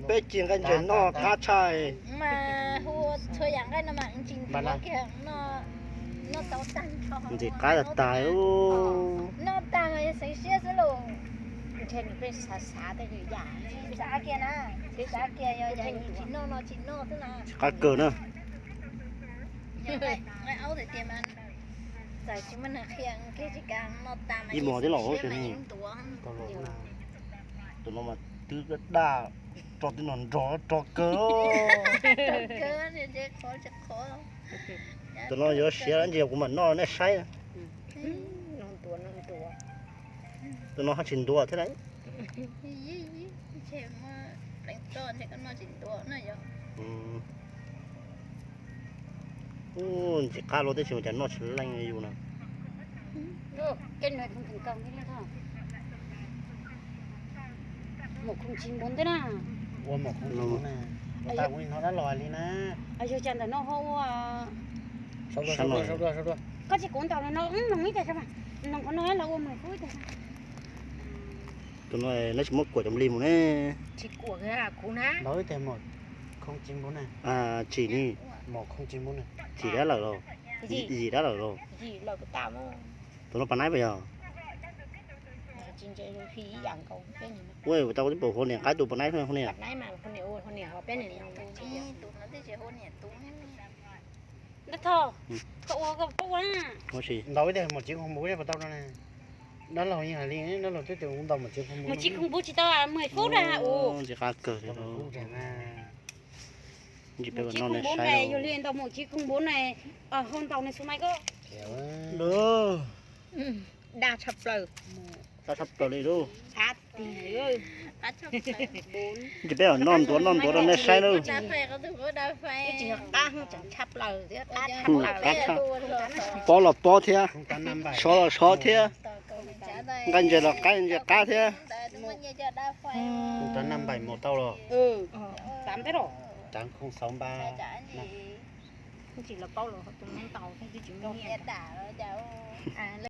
Peb ci nqaij ntses noj qab tshaj. Mas hu txhua yam nqaij no mas ntxim nquav kiag, noj tau tag nrho. Ntxim qab tag tag. Noj tag mas yog xeev siab xwb lauj. Ntshe nws pheej xav xav tej yam, xav kiag na, xav kiag yog yam tsis noj no tsis noj xwb na. Tsis qab kawg na. Nqaij aub tiag tiag mas txawm tsis muaj neeg qhia kiag tsis kam noj tag mas ib mos tib los siab mas yeej ntuav. Tus no mas twb daj, rog twb nrog nrog rog kawg. Tus no yuav siav ntsis kuv mam noj nej saib. Tus no haj tsis ntuav thiab lauj. Ub, ntxim qab luaj tab sis mas cas noj tsis leej li yus na. Maum khoom tsis npuv ntawd na. Ua maum khoom tsis npuv na. Ua tas kuv nim no dab los li na. Yog cas ntawm no ho ua. Koj tsis kuv ntaus no, noog ib teg, noog qhov no los ua mws kub ib teg. Tus no neb tsis muab kuam cov li mus ne. Tsis kuam kuv na. Ntaus ib teg maum khoom tsis npuv na. Tsim ni. Maum khoom tsis npuv na. Tsim dab lawm los? Yim dab lawm los? Tus no pas naib puas yog? Ua tau tib paum hua niam qaib tus pas naib hua niam. Ntaus ib teg maum tsis khoom npuv puas tau no ne. Dab laug yeej hais li, dab laug twb tias ntaus maum tsis khoom npuv. Maum tsis khoom npuv tsis tau, mws kub na. Ntxim qab kawg li. Ntsis peb ua noj nej saib. Yog li ntaus maum tsis khoom npuv na, ho ntaus nws xu mai ko. Daj tshaj plaws. Daj tshaj plaws li lauj. Ntsis peb ua noj ntuav noj ntuav rau nej saib lauj. Pob los pob thiab, sov los sov thiab, nqaij ntses los qaib ntses qab thiab.